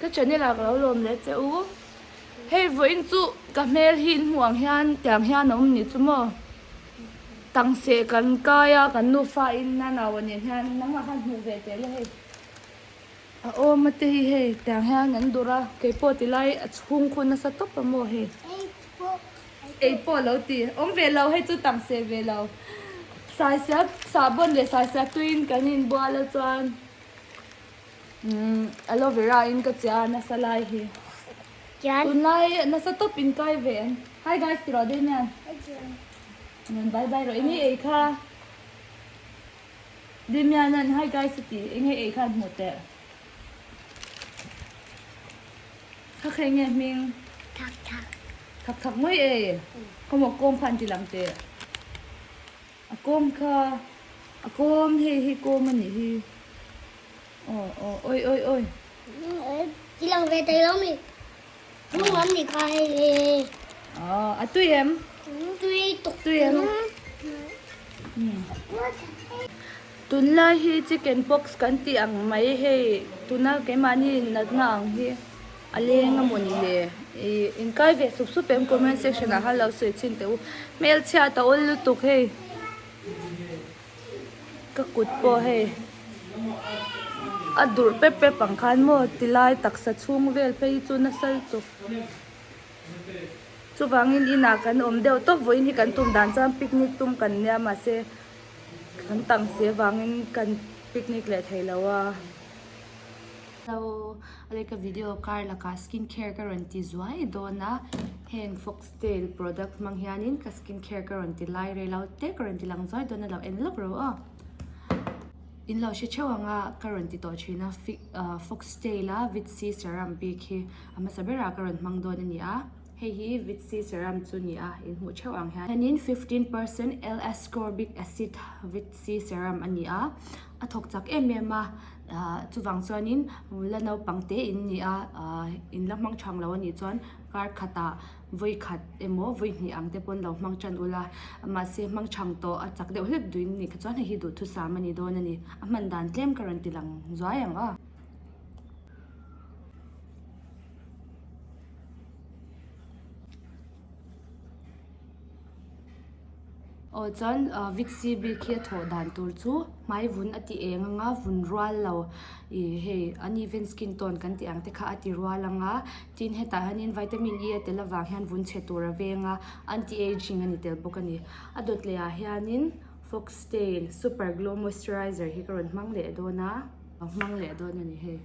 Ka channel ah ka lo lawm leh che u. Hei vawiin chu ka hmel hi in hmuh ang hian tiang hian a awm nih chu maw. Tang seh kan kai a kan nufa in a nau nen hian nangmah khan hmuh ve teh le hei. A awm a te hi hei tiang hian an dur a keipawh tilai a chhung khu nasa tawp a maw hei. Ei pawh lo ti awm ve lo hei chu tang seh ve lo. Saisia sahbawn leh saisia tuiin kan inbual a chuan. Umm aloe vera in ka chiah a nasa lai hi. Tunlai nasa tawp in kai ve ang. Hi guys ti rawh Damian. Rawn bye bye rawh enge ei kha. Damian an hi guys a ti enge ei kha an hmuh teh. Kha kha enge hming. Thak thak. Thak thak mawi ei. Kawmawk kawm kha an ti lang teh. A kawm kha a kawm hei hi kawm a nih hi aw aw awi awi awi. Ti lang ve thei lo mi hnung lam nih kha hei hei. Aw a tui em? Tui tuk. Tui em? Tunlai hi chicken pox kan tih ang mai hei tuna keimahni natna ang hi. A leng a mawni le. Ih inkai ve sup sup em comment section ah khan lo sawi chhin teh u. Hmelchhiat a awl lutuk hei. Ka kut pawh hei a durh pep pep ang khan maw tilai taksa chhung vel phei hi chu nasa lutuk. Chuvangin inah kan awm deuh tawp vawiin hi kan tum dan chuan picnic tum kan nia mahse kan tang si avangin kan picnic leh thei lo a. Hello, awle ka video kar lakah skin care ka rawn ti zuai dawn a, heng foxtail product hmang hianin ka skin care ka rawn ti lai rei lo te ka rawn ti lang zuai dawn a lo en lawk ro aw. In lo hre theuh ang a ka rawn ti tawh thin a foxtail a vit C serum bik hi a hmasa berah ka rawn hmang dawn a ni a, hei hi vit C serum chu ni a in hmuh theuh ang hian hianin 15 percent L-ascorbic acid vit C serum a ni a, a thawk chak em em a. Ahh chuvang chuanin la naupang te in ni a ahh in la hmang thang lo a nih chuan kar khatah vawi khat emaw vawi hnih ang te pawn lo hmang tan ula mahse hmang thang tawh a chak deuh hlek duhin nih kha chuan hei hi duhthusam a ni dawn a ni a hman dan tlem ka rawn ti lang zuai ang aw. Aw chuan Vixi bik hi a thawh dan tur chu hmai vun a ti eng ang a vun rual lo ih hei uneven skin tone kan tih ang te kha a ti rual ang a tin hetah hianin vitamin E a tel avang hian vun chhe tur a veng a anti ageing a ni tel bawk a ni a dawt leh ah hianin foxtail super glow moisturizer hi ka rawn hmang leh dawn a hmang leh dawn a ni hei.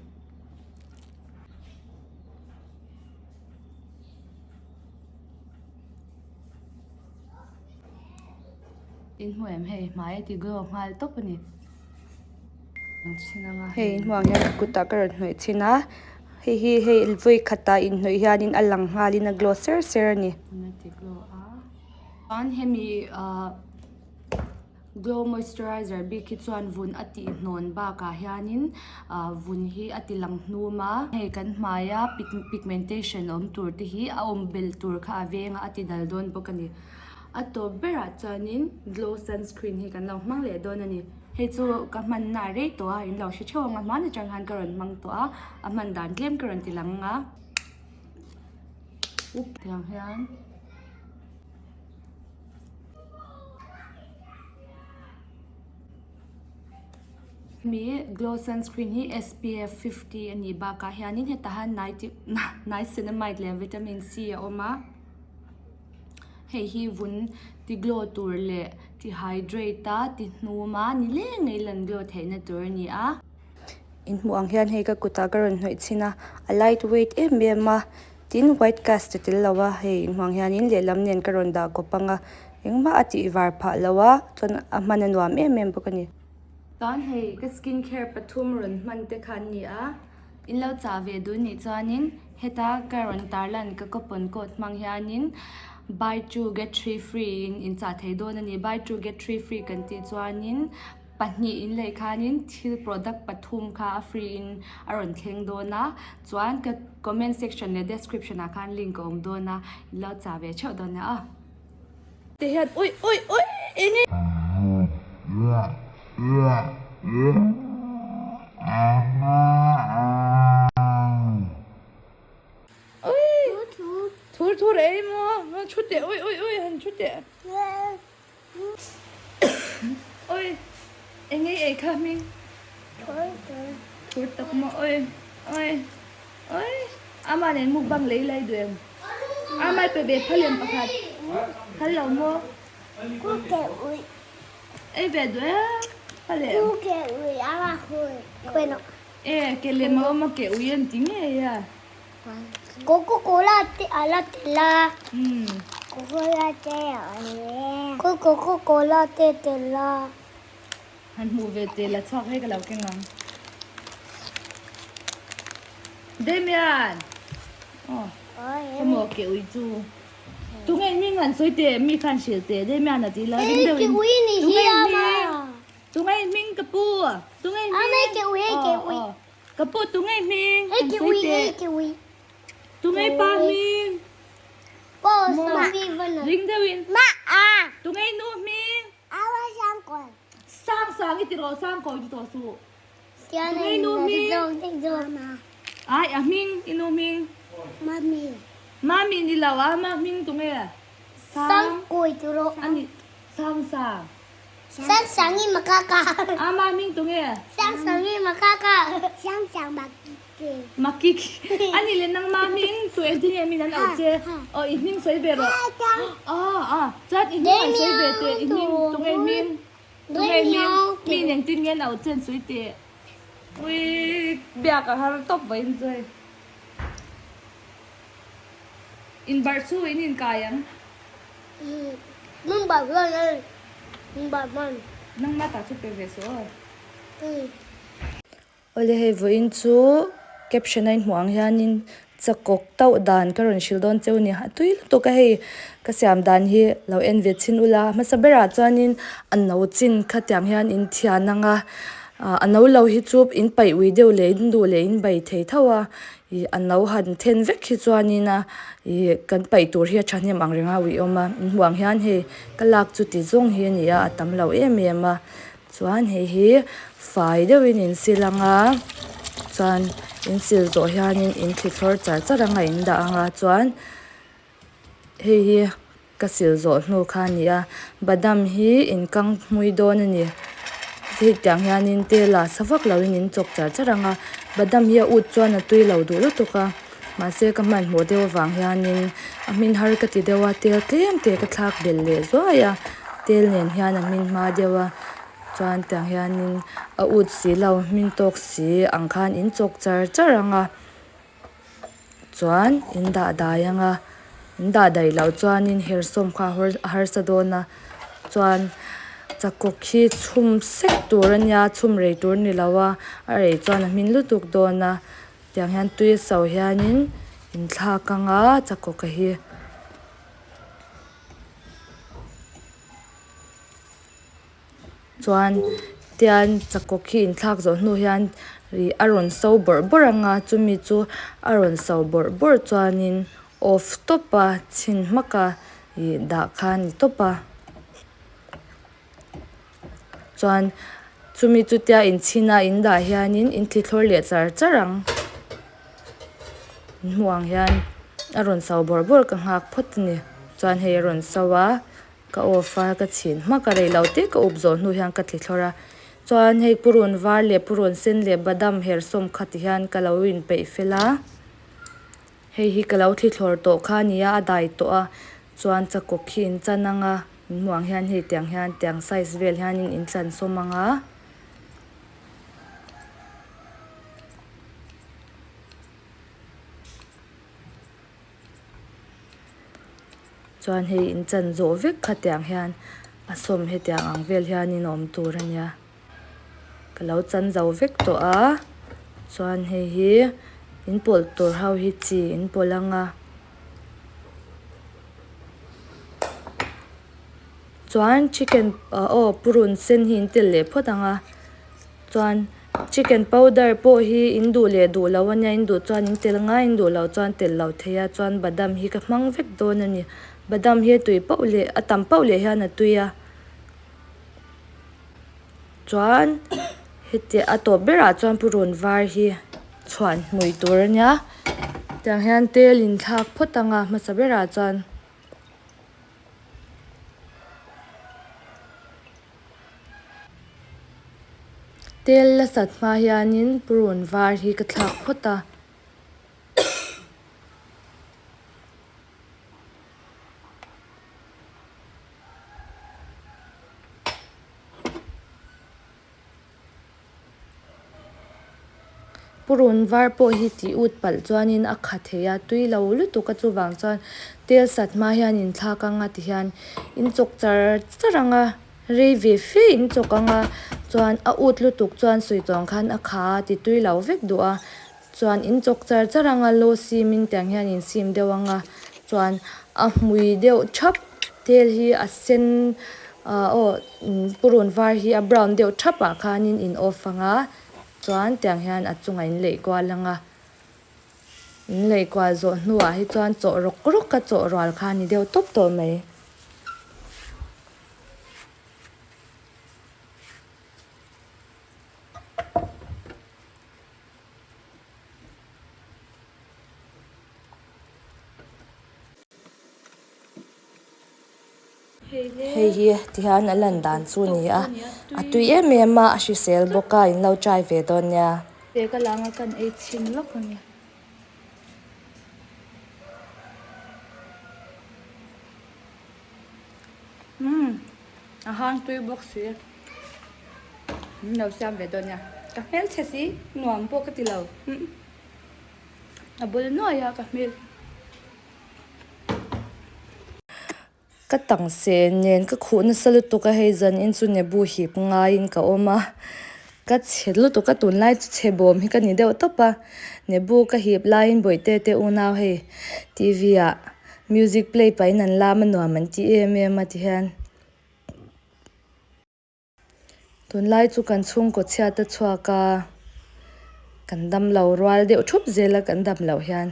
In hmu em hei hmai a ti glow nghal tawp a ni Hei in hmuh ang hian ka kutah ka rawn hnawih chhin a hei hi hei vawi khatah inhnawih hianin a lang nghalin a glow ser ser a ni. A ti glow a chuan hemi ah Glow moisturizer bik hi chuan vun a tih hnawn bakah hianin ah vun hi a ti lang hnum a, hei kan hmaia pigmentation awm tur te hi a awm belh tur kha a veng a, a ti dal dawn bawk a ni. A tawp berah chuanin glow sunscreen hi kan lo hmang leh dawn a ni. Hei chu ka hmanna a rei tawh a, in lo hre theuh ang a, hmaan atang khan ka rawn hmang tawh a, a hman dan tlem ka rawn ti lang ang a. Up tiang hian. Mi glow sunscreen hi SPF 50 a nih bakah hianin hetah hian niacinamide leh vitamin C a awm a hei hi vun ti glow tur leh ti hydrate a ti hnum a ni leng mai lan glow theihna tur a ni a. In hmuh ang hian hei ka kutah ka rawn hnawih chhin a a light weight em em a. Tin, white cast a tel lo a, hei inhmuang hianin lehlam nen ka rawn dah kawp ang a, engmah a tih var phah lo a, chuan a hman a nuam em em bawk a ni. Chuan hei ka skin care pathum rawn hman te kha an ni a, in lo chah ve dun nih chuanin heta ka rawn tarlan ka coupon code hmang hianin buy two get three free in in chah thei dawn a ni, buy two get three free kan tih chuanin Pahnih in lei khanin thil product pathum kha a free in a rawn thleng dawn a, chuan ka comment section leh description ah khan link a awm dawn a, in lo chah ve theuh dawn nia aw. Ti hian ui ui ui eng e. thur ei maw thu teh ui ui ui han thu teh ui eng ei ei kha hming thur tak maw ui ui ui ama nen mukbang lei lai duh em ama pe ve phal em pakhat phal lo maw ei ve duh em phal em e ke lem a awm a ke ui an ti ngei a. Coca cola te a la tel a. Coca te a Coca cola te tel a. Han hmuh ve tel a chhuak hei ka lo keng ang. Damian! Aw khawmaw ke ui chu. Tunge hming han sawi teh mi khan hrilh teh Damian a ti la ring deuh in. Tunge hming tunge hming ka pu tunge hming. Aw aw. Ka pu tu ngei hming kan sawi teh. Tu ngei pa hming. Maw ring deuh in. Tu ngei nu hming. Sang sang i ti rawh sang kawi ti tawh suh. Tu ngei nu hming. Ai a hming i nu hming. Mami ni lo a ma hming tu nge. Sang kawi ti rawh. Ani sang sang. Sangsangi makaka. A mah hming tu nge? Sangsangi makaka. Sangsang makiki. Makiki. Ani le nangmah hming tu engtin nge min an auh che? Aw i hming sawi ve rawh. Aw a chuan i hming an sawi ve teh i hming tu nge hming? Tu nge hming? Mi in engtin nge an auh che an sawi teh? Ui biak a har tawp vawiin chu hei. Inbarh chu in inkai ang. Nang bar hman a nang bar hman. Nangmah tah chu pe ve suh aw. Awle hei vawiin chu caption a inhmuh ang hianin chakawk tauh dan ka rawn hrilh dawn cheu a ni. A tui lutuk a hei ka siam dan hi lo en ve chhin ula hmasa berah chuanin a no chin khatiang hian in thian ang a a no lo hi chu in paih ui deuh leh in duh leh in bai thei tho a. Ih a no han then vek hi chuanin a ih kan paih tur hi a thahnem ang reng a ui awm a in hmuh ang hian hei ka lak chu ti zawng hi a ni a a tam lo em em a chuan hei hi fai deuhin in sil ang a chuan in sil zawh hianin in thli thlawr char char ang a in dah ang a chuan hei hi Ka sil zawh hnu kha a ni a, badam hi in kang hmui dawn a ni. Hetiang hianin tel ah sa vak loin in chawk char char ang a, badam hi a ut chuan a tui lo duh lutuk a, mahse ka hmanhmawh deuh avang hianin a hmin har ka ti deuh a, tel tlem te ka thlak belh leh zuai a, tel nen hian a hmin hma deuh a, chuan tiang hianin a ut si lo hmin tawk si ang khan in chawk char char ang a. Chuan in dah dai ang a, in dah daih loh chuanin hersawm kha a harsa dawn a, chuan chakawk hi chhum sek tur a nia chhum rei tur a ni lo a, a rei chuan a hmin lutuk dawn a, tiang hian tui a so hianin in thlak ang a chakawk a hi. Chuan tian chakawk hi inthlak zawh hnu hian ih a rawn so bawrh bawrh ang a chumi chu a rawn so bawrh bawrh chuanin off tawp a chhin hmak a ih dah kha a ni tawp a chuan chumi chu tia inchhin a in dah hianin in thli thlawr leh char char ang in hmuh ang hian a rawn so bawrh bawrh ka nghak phawt a ni chuan hei a rawn so a. Ka off a, ka chhin hmak a rei lo te ka up zawh hnu hian ka tli thlawr a, chuan hei purun var leh purun sen leh badam hersawm kha ti hian ka lo inpeih fel a, hei hi ka lo thli thlawr tawh kha a ni a, a dai tawh a, chuan chakawk hi in chan ang a, in hmuh ang hian hei tiang hian tiang size vel hianin in chan sawm ang a. Chuan hei in chan zawh vek kha tiang hian a sawm hetiang ang vel hianin a awm tur a nia. Ka lo chan zo vek tawh a, chuan hei hi in pawlh tur ho hi chi in pawlh ang a. Chuan chicken aw purun sen hi in telh leh phawt ang a. Chuan chicken powder pawh hi in duh leh duh lo ania in duh chuan in tel ngai in duh loh chuan tel loh thei a chuan badam hi ka hmang vek dawn a ni badam hi a tui pauh leh a tam pauh leh hian a tui a chuan heti a tawp berah chuan purun var hi chhuan hmui tur ania. Tiang hian tel in thlak phawt ang a hmasa berah chuan. Tel la sat hma hianin purun var hi ka thlak phawt a. Purun var pawh hi tih ut palh chuanin a kha thei a, tui lo lutuk a chuvang chuan tel sat hma hian in thlak anga ti hian in chawk char char ang a, rei ve fe in chawk ang a, chuan a ut lutuk chuan sawi tawh ang khan a kha a ti tui lo vek duh a, chuan in chawk char char ang a low sim in tiang hian in sim deuh ang a, chuan a hmui deuh thap tel hi a sen ah aw purun var hi a brown deuh thap ah khanin in off ang a chuan tiang hian a chungah in leih kual ang a in leih kual zawh hnuah hi chuan chawh rawk rawk a chawh rual kha a ni deuh tawp tawh mai. Hei hi tihian a lan dan chu a ni a, a tui em em a, a hrisel bawk a, in lo try ve dawn nia. Te ka lang a kan ei chhin lawk a ni. Umm a hang tui bawk si. Min lo siam ve dawn nia. Ka hmelchhe si nuam pawh ka ti lo. A bul nuai a ka hmel. Ka tangse nen ka khuh nasa lutuk a hei zan in chu nebu hip ngaiin ka awm a ka chhe lutuk a tunlai chu chhe bawm hi ka ni deuh tawp a nebu ka hip laiin bawihte te unau hei T_V ah music play pahin an lam a nuam an ti em em a ti hian. Tunlai chu kan chhungkaw chhiat a chhuak a, kan damlo rual deuh thup zel a kan dam loh hian.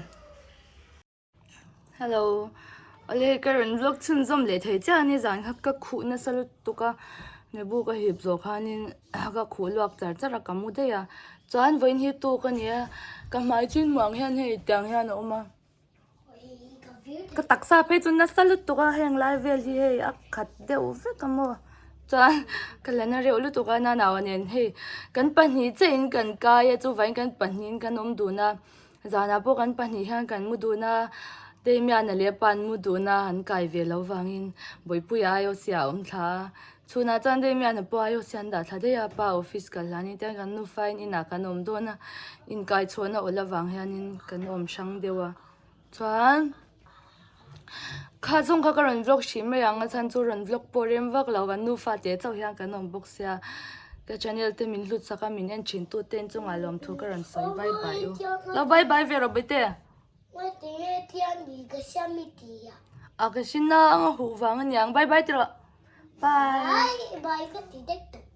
Hello, awle ka rawn vlog chhunzawm leh thei chiah a ni zan kha ka khuh nasa lutuk a, nebu ka hip zawh khanin ka khuh luak char char a ka mu daih a, chuan vawiin hi tuk a ni a, ka hmai chin hmuh ang hian hei tiang hian a awm a. Ka taksa phei chu nasa lutuk a heng lai vel hi hei a khat deuh vek a maw chuan ka la na reuh lutuk a nanaua nen hei kan pahnih chiah in kan kai a chuvangin kan pahnih in kan awm dun a zanah pawh kan pahnih hian kan mu dun a Damian-a leh a pa an mu dun a an kai ve loh vangin Bawipuia ai awh siah a awm thla a chhunah chuan Damian-a pawh ai awh siah an dah thla daih a pa office kal hlanin tiang kan nufa in inah kan awm dawn a inkaichhawn a awlh avang hianin kan awm hrang deuh a. Chuan kha zawng kha ka rawn vlog hrih mai ang a chhan chu rawn vlog pawh rem vak lo kan nufa teh chauh hian kan awm bawk sia ka channel te min hlut sak a min en thin tu te chungah lawmthu ka rawn sawi bye bye u lo bye bye ve rawh bawihte a ka hrin a ang a huh vang aniang bye bye ti rawh bye.